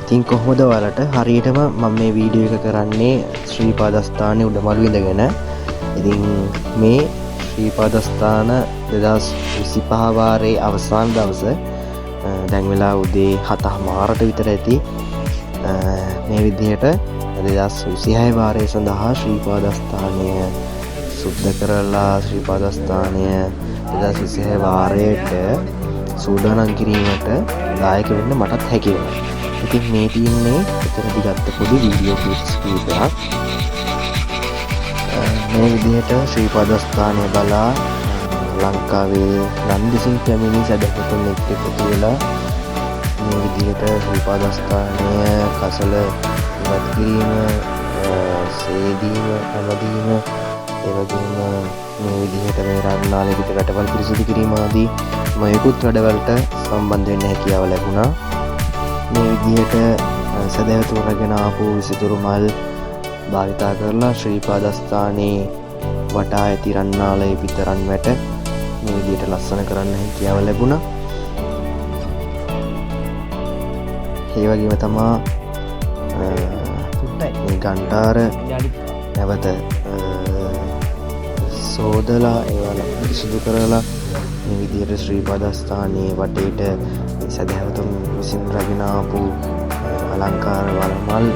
ඉතින් කොහොමද ඔයාලට හරියටම මම මේ වීඩියෝ එක කරන්නේ ශ්‍රී පාදස්ථානයේ උඩමළුවේ ඉඳගෙන. ඉතින් මේ ශ්‍රී පාදස්ථාන 2025 වාරයේ අවසාන දවස දැන් වෙලා උදේ 7:30ට විතර ඇති. මේ විදිහට 2026 වාරය සඳහා ශ්‍රී පාදස්ථානය සුද්ධ කරලා ශ්‍රී පාදස්ථානය 2026 වාරයට සූදානම් කිරීමට දායක වෙන්න මටත් හැකි වුණා. ඉතින් මේ තියෙන්නේ එතනදි ගත්ත පොඩි වීඩියෝ ක්ලිප්ස් කීපයක්. මේ විදිහට ශ්‍රී පාදස්ථානය බලා ලංකාවේ නන්දිසින් පැමිණි සැදැහැතුන් එක්ක එකතු වෙලා මේ විදිහට ශ්‍රී පාදස්ථානය කසල ඉවත් කිරීම, සේදීම, ඇමදීම, ඒ වගේම මේ විදිහට මේ රන්නාලේ පිට වැටවල් පිරිසිදු කිරීම ආදී නොයෙකුත් වැඩවලට සම්බන්ධ වෙන්න හැකියාව ලැබුණා. මේ විදිහට සැදැහැතුන් රැගෙන ආපු විසිතුරු මල් භාවිතා කරලා ශ්‍රී පාදස්ථානයේ වටා ඇති රන්නාලයේ පිට රන් වැට මේ විදිහට ලස්සන කරන්න හැකියාව ලැබුණා. ඒ වගේම තමා මේ ඝණ්ඨාර නැවත සෝදලා ඒවා පිරිසිදු කරලා මේ විදිහට ශ්‍රී පාදස්ථානයේ වටේට මේ සැදැහැවතුන් විසින් රැගෙන ආපු අලංකාර වලමල්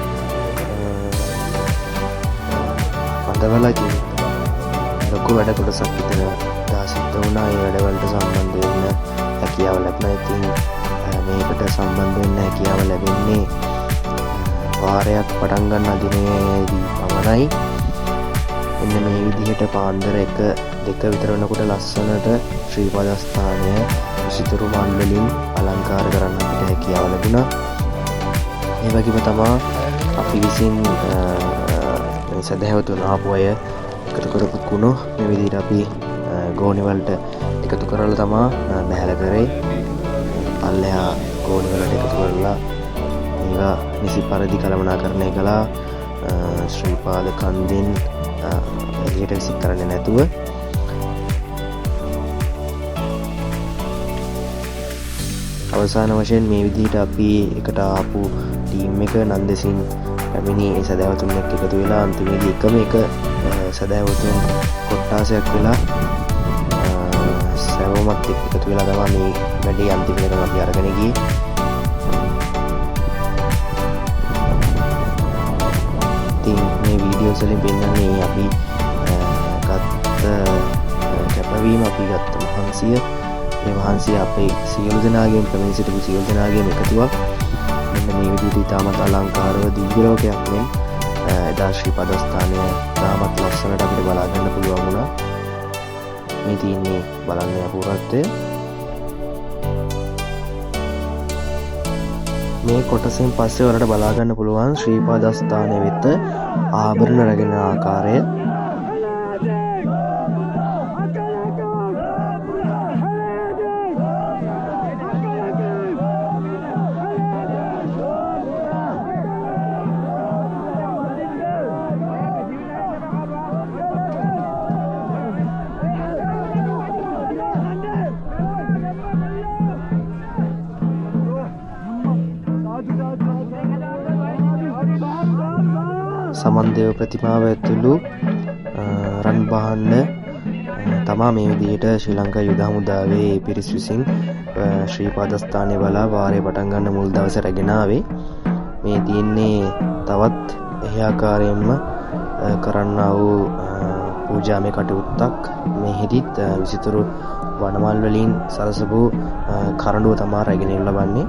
පදවලා ඉතින් ලොකු වැඩ කොටසක් විතර දා සිද්ධ වුණා. ඒ වැඩවලට සම්බන්ධ වෙන්න හැකියාව ලැබුණා. ඉතින් මේකට සම්බන්ධ වෙන්න හැකියාව ලැබෙන්නේ වාරයක් පටන් ගන්න දිනේදී පමණයි. එන්න මේ විදිහට පාන්දර 1 2 විතර වෙනකොට ලස්සනට ශ්‍රී පාදස්ථානය විසිතුරු මල් වලින් අලංකාර කරන්න අපිට හැකියාව ලැබුණා. ඒ වගේම තමා අපි විසින් මේ සැදැහැවතුන් ආපු අය එකතු කරපු කුණු මේ විදිහට අපි ගෝණි වලට එකතු කරලා තමා බැහැලා කරේ. පල්ලෙහා ගෝණි වලට එකතු කරලා මේවා නිසි පරිදි කළමනාකරණය කළා. ශ්‍රී පාද කන්දෙන් එළියට විසික් කරන්නේ නැතුව. අවසාන වශයෙන් මේ විදිහට අපි එකට ආපු ටීම් එක නන්දෙසින් පැමිණි ඒ සැදැහැවතුන් එක්ක එකතු වෙලා අන්තිමේදී එකම එක සැදැහැවතුන් කොට්ටාසයක් වෙලා සැවොමත් එක්ක එකතු වෙලා තමයි මේ වැඩේ අන්තිම වෙනකම් අපි අරගෙන ගියේ. ඉතින් මේ වීඩියෝස් වලින් පෙන්වන්නේ අපි ගත්ත කැපවීම, අපි ගත්ත මහන්සිය. මේ මහන්සිය අපේ සියලු දෙනාගේම පැමිණ සිටපු සියලු දෙනාගේම එකතුවක්. මෙන්න මේ විදිහට ඉතාමත් අලංකාරව දිව්‍ය ලෝකයක් මෙන් එදා ශ්‍රී පදස්ථානය ඉතාමත් ලස්සනට අපිට බලා ගන්න පුළුවන් වුණා. මේ තියෙන්නේ බලන්න අපූර්වත්වය. මේ කොටසෙන් පස්සේ ඔයාලට බලා ගන්න පුළුවන් ශ්‍රී පාදස්ථානය වෙත ආභරණ රැගෙන ආකාරය. සමන් දේව ප්‍රතිමාව ඇතුළු රන් භාණ්ඩ තමා මේ විදිහට ශ්‍රී ලංකා යුද හමුදාවේ ඒ පිරිස් විසින් ශ්‍රී පාදස්ථානය බලා වාරය පටන් ගන්න මුල් දවස රැගෙන ආවේ. මේ තියෙන්නේ තවත් එහි ආකාරයෙන්ම කරන්නා වූ පූජාමය කටයුත්තක්. මෙහිදීත් විසිතුරු වනමල් වලින් සරසපු කරඬුව තමා රැගෙන එනු ලබන්නේ.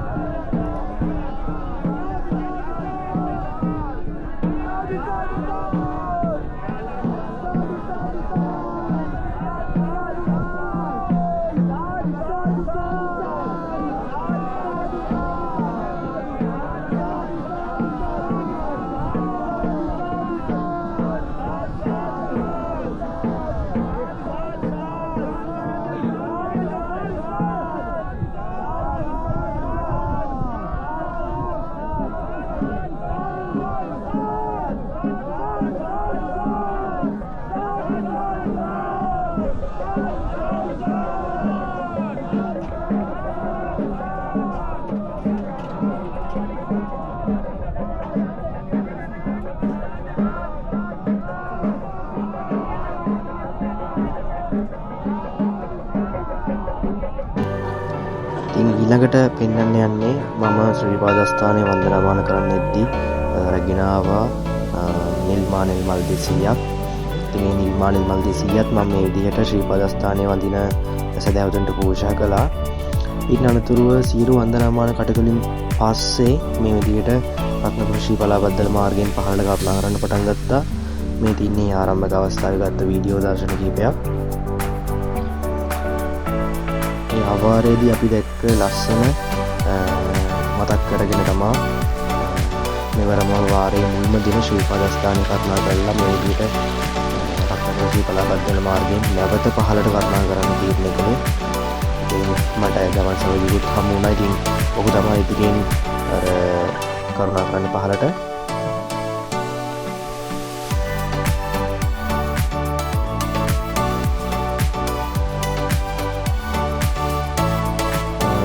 ඊළඟට පෙන්වන්න යන්නේ මම ශ්‍රී පාදස්ථානයේ වන්දනාමාන කරන්න එද්දී රැගෙන ආවා නිල්මා නිල් මල් 200ක්. ඉතින් මේ නිල්මා නිල් මල් 200ත් මම මේ විදිහට ශ්‍රී පාදස්ථානයේ වඳින සදහැවතුන්ට පූජා කළා. ඊට අනතුරුව සියලු වන්දනාමාන කටයුතු වලින් පස්සේ මේ විදිහට රත්නපුර ශ්‍රී පලාබද්දල මාර්ගයෙන් පහළට කරුණා කරන්න පටන් ගත්තා. මේ තින්නේ ආරම්භක අවස්ථාවේ ගත්ත වීඩියෝ දර්ශන කිහිපයක්. මේ අවාරයේදී අපි දැක්ක ලස්සන මතක් කරගෙන තමා මෙවරම වාරයේ මුල්ම දින ශ්‍රී පාදස්ථානයේ කරුණා කරලා මේ විදිහට රත්නපුර ශ්‍රී පලාබද්දල මාර්ගයෙන් නැවත පහළට කරුණා කරන්න තීරණය කළේ. ඉතින් මට ගමන් සහයෝගියෙකුත් හමු වුණා. ඉතින් ඔහු තමයි ඉදිරියෙන් අර කරුණා කරන්න පහළට.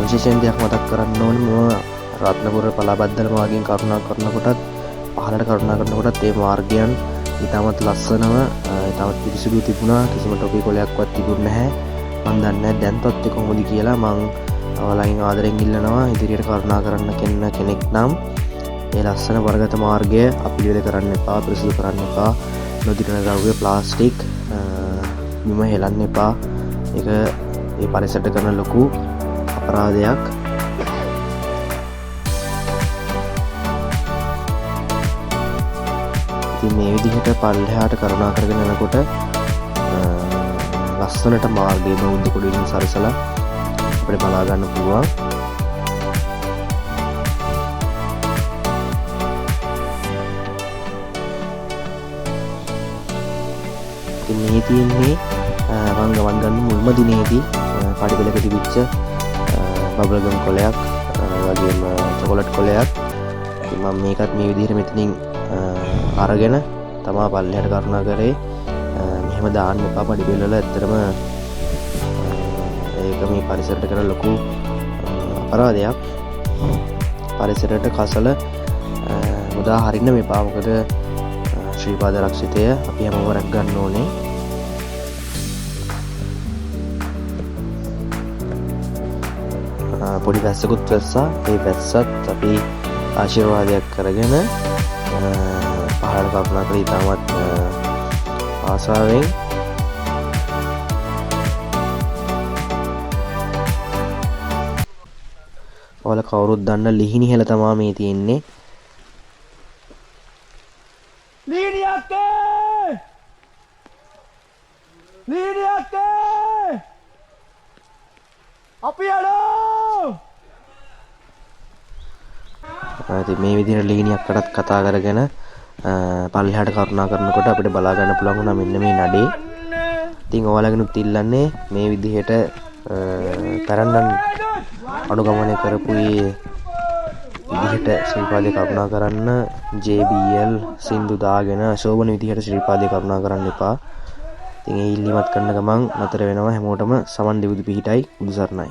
විශේෂයෙන් දෙයක් මතක් කරන්න ඕනේ, මම රත්නපුර පලාබද්දල මාර්ගයෙන් කරුණා කරනකොටත් පහළට කරුණා කරනකොටත් ඒ මාර්ගයන් ඉතාමත් ලස්සනව ඉතාමත් පිරිසිදු තිබුණා. කිසිම ටොපි කොලයක්වත් තිබුණ නැහැ. මං දන්නේ නැහැ දැන් තත්ත්වය කොහොමද කියලා. මං ඔයාලගෙන් ආදරෙන් ඉල්ලනවා ඉදිරියට කරුණා කරන්න කෙනෙක් නම් ඒ ලස්සන වර්ගත මාර්ගය අපිළිවෙල කරන්න එපා, පිරිසිදු කරන්න එපා. නොදිරන ද්‍රව්‍ය ප්ලාස්ටික් බිම හෙලන්න එපා. ඒක ඒ පරිසරයට කරන ලොකු අපරාධයක්. ඉතින් මේ විදිහට පල්ලෙහාට කරුණා කරගෙන යනකොට ලස්සනට මාර්ගය බෞද්ධ කොඩි වලින් සරසලා අපිට බලා ගන්න පුළුවන්. ඉතින් මේ තියෙන්නේ මං ගමන් ගන්න මුල්ම දිනේදී පඩිපෙළක තිබිච්ච බබල්ගම් කොලයක්, ඒ වගේම චොකලට් කොලයක්. ඉතින් මම මේකත් මේ විදිහට මෙතනින් අරගෙන තමා පල්ලෙහාට කරුණා කරේ. මෙහෙම දාන්න එපා පඩිපෙළ වල. ඇත්තටම ඒක මේ පරිසරයට කරන ලොකු අපරාධයක්. පරිසරයට කසල මුදා හරින්න මෙපා. මොකද ශ්‍රී පාද රක්ෂිතය අපි හැමෝම රැක ගන්න ඕනේ. පොඩි වැස්සකුත් වැස්සා. ඒ වැස්සත් අපි ආශිර්වාදයක් කරගෙන පහළට කරුණා කළේ ඉතාමත් ආසාවෙන්. ඔයාලා කවුරුත් දන්න ලිහිණි හෙළ තමා මේ තියෙන්නේ. ලිහිණි අක්කේ! ලිහිණි අක්කේ! අපි යනවා! ඉතින් මේ විදිහට ලිහිණි අක්කටත් කතා කරගෙන පල්ලෙහාට කරුණා කරනකොට අපිට බලා ගන්න පුළුවන් වුණා මෙන්න මේ නඩේ. ඉතින් ඔයාලගෙනුත් ඉල්ලන්නේ මේ විදිහට පැරණන් අනුගමනය කරපු මේ විදිහට ශ්‍රීපාදේ කරුණා කරන්න JBL සින්දු දාගෙන අශෝභන විදිහට ශ්‍රීපාදේ කරුණා කරන්න එපා. ඉතින් ඒ ඉල්ලීමත් කරන ගමන් නතර වෙනවා. හැමෝටම සමන් දෙවිදු පිහිටයි, බුදු සරණයි.